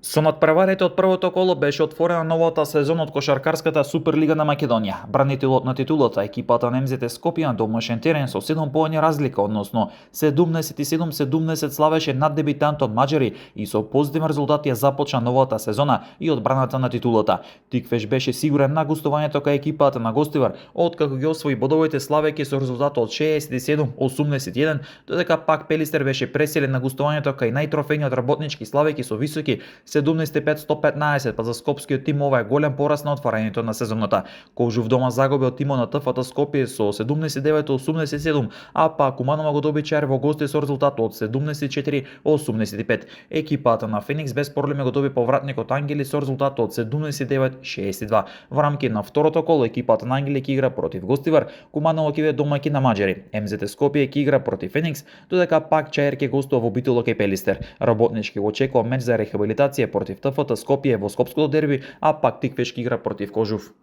Со натпреварите од првото коло беше отворена новата сезона од кошаркарската Суперлига на Македонија. Бранителот на титулата, екипата на МЗТ Скопје на домашен терен со 7 поени разлика, односно 77-70 славеше над дебитантот маđари и со позитивни резултати ја започна новата сезона и одбраната на титулата. Тиквеш беше сигурен на гостувањето кај екипата на гостивар, откако ги освои бодовите славејќи со резултатот 67-81, додека пак Пелистер беше пресилен на гостувањето кај најтрофејниот работнички славејќи со високи 75-115, па за скопскиот тим ова е голем пораз на отварањето на сезоната. Кожув дома загуби од тимот на ТФТ Скопје со 79-87, а па Куманова го доби чар во гости со резултат од 74-85. Екипата на Феникс без проблеми го доби повратникот Ангели со резултат од 79-62. Во рамки на второто коло екипата на Ангели ќе игра против гостивар, Куманово ќе биде домаќин на маđари. МЗТ Скопје ќе игра против Феникс, додека пак Чаер ќе гостува во Битоло кај Пелистер. Работнички го очекува меч за рехабилитација против ТФТ Скопје во скопското дерби, а пак Тиквеш ќе игра против Кожув.